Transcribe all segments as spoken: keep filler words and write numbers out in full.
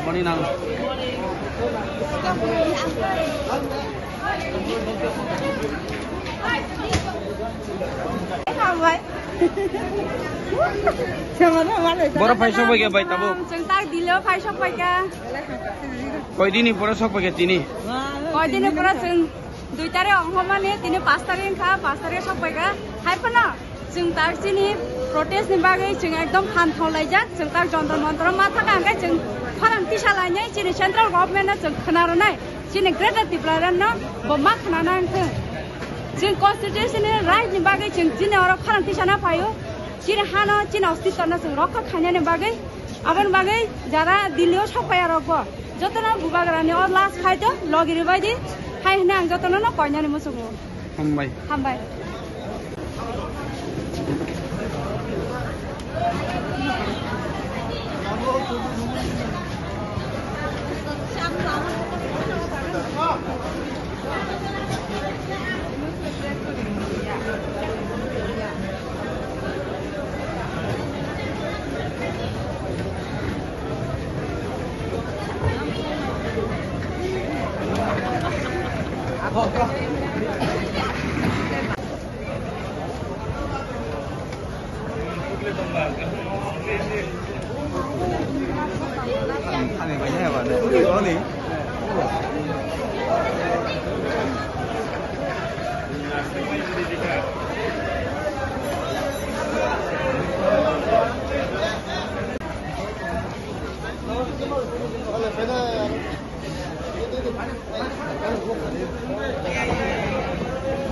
Mani nang. Boro phai sok bai kha bai tabuk. Chwng tak Delhi o phai sok bai kha. Koi dini pore sok bai kha tini? Koi dini pore chwng dui tarik ongkhormani, tini pash tarik wngkha, pash tarik sok bai kha. Hai phano chwng tak chini protest ni bagwi chwng ekdom phan thong laijak, chwng tak Jantar Mantar o ma thangkha, hwnkhe chwng khorang tisa lainai chini central government no chwng khna rwnai, chini Greater Tipraland no bo ma khna nang thung. Chwng constitution ni right ni bagwi chwng chini oro khorang tisa na phaio, chini ha no, chini ostitto no chwng rokha khainani bagwi. Aboni bagwi jara Delhi o sok phai rok bo jotono bubagra ni o last khai to logi rwbai di, hai hwnwi ang jotono no koinani muchungo. Hambai. Hambai.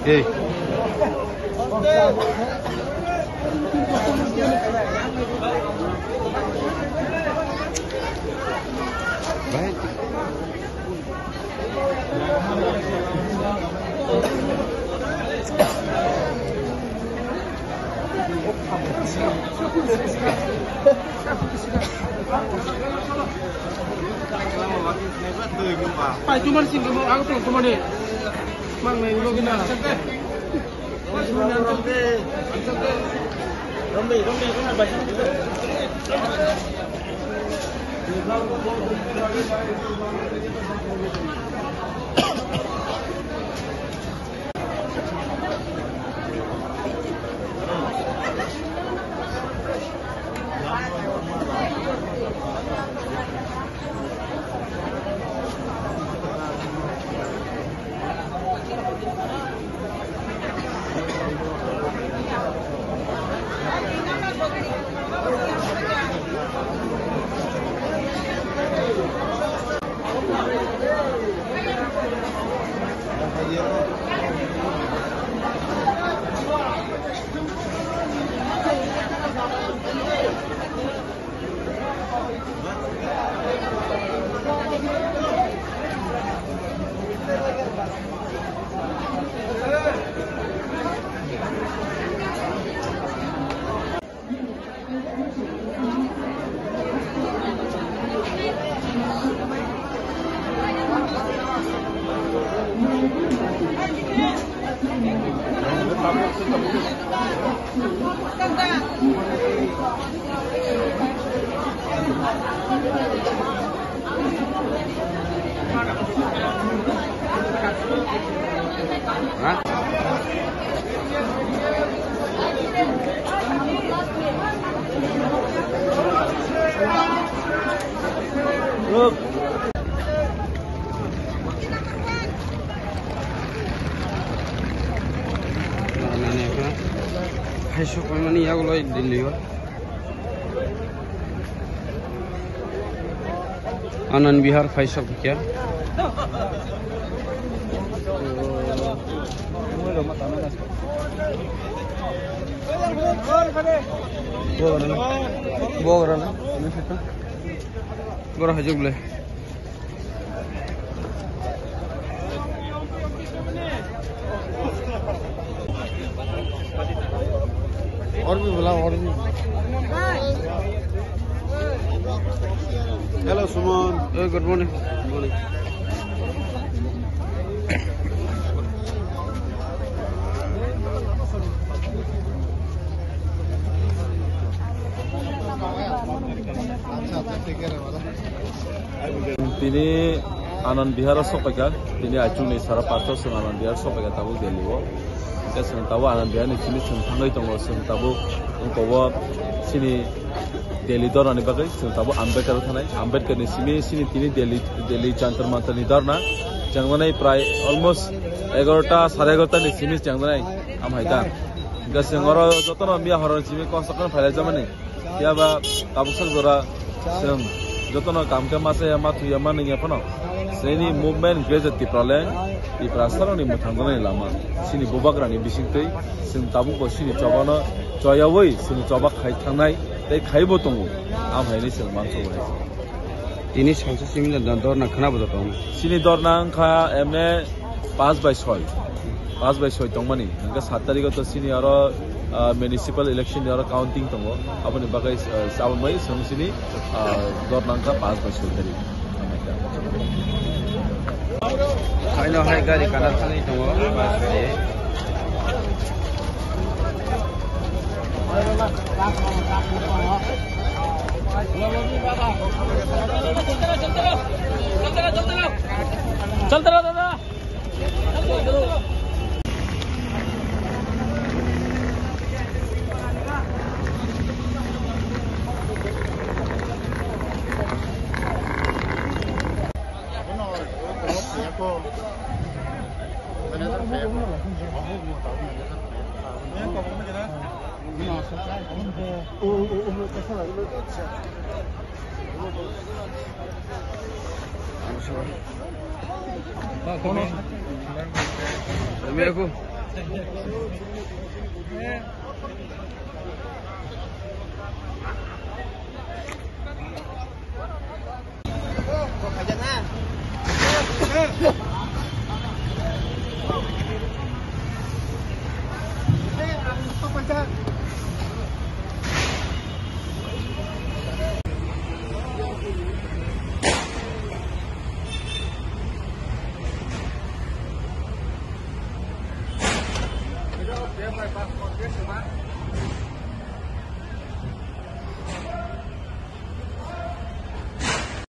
Hey. Pai tumar sing kamu, aku tuh tumar deh. Mang main lo gina. Hai sok mani yago loi Delhi o. Anand Vihar phai sok khe. Bogra na. Bogra na. Boro hajok le. Orbi bula, orbi. Hello, Suman. Hey, good morning. Good morning. Tini Anand Vihar o sokpaikha, tini aichukni sara pathor chwng Anand Vihar sokpaikha tabuk Delhi o. Hwnkhe chwng tabuk Anand Vihar ni simi chwng thangwi tongo, chwng tabuk wngkha o chini Delhi dornani bagwi chwng tabuk Ambedkar o thanai. Ambedkar ni simi chini tini Delhi, Delhi Jantar Mantar ni dorna chengmani prai almost egarota, sare egarota ni simi chengmani amhaita. Hwnkhe chwng oro jotono miya horoni simi kok sakno phailai jamani. Phiya ba tabuk sak jora chwng jotono kam khe ma chaya, ma thuya, ma nungya phano chini movement Greater Tipraland, Tiprasarokni mwthangjaknai lama, chini bubagrani bisingtwi chwng tabukbo chini chobano choyawi chwng choba khai thangnai tei khaibo tongo. Am haini chwng mansugo hai. Tini salsa simi da dorna khwnabo da tongo. Chini dorna wngkha emne Paanch bai soi, paanch bai soi tongmani, hingke saat tarikh o to chini oro, ah, municipal election ni oro counting tongo, aboni bagwi, ah, chabwi chwng chini, ah, dorna wngkha paanch bai soi tarikh. Haino hai gari kana thangwi tongo, bus bai. चलते रहो, चलते रहो।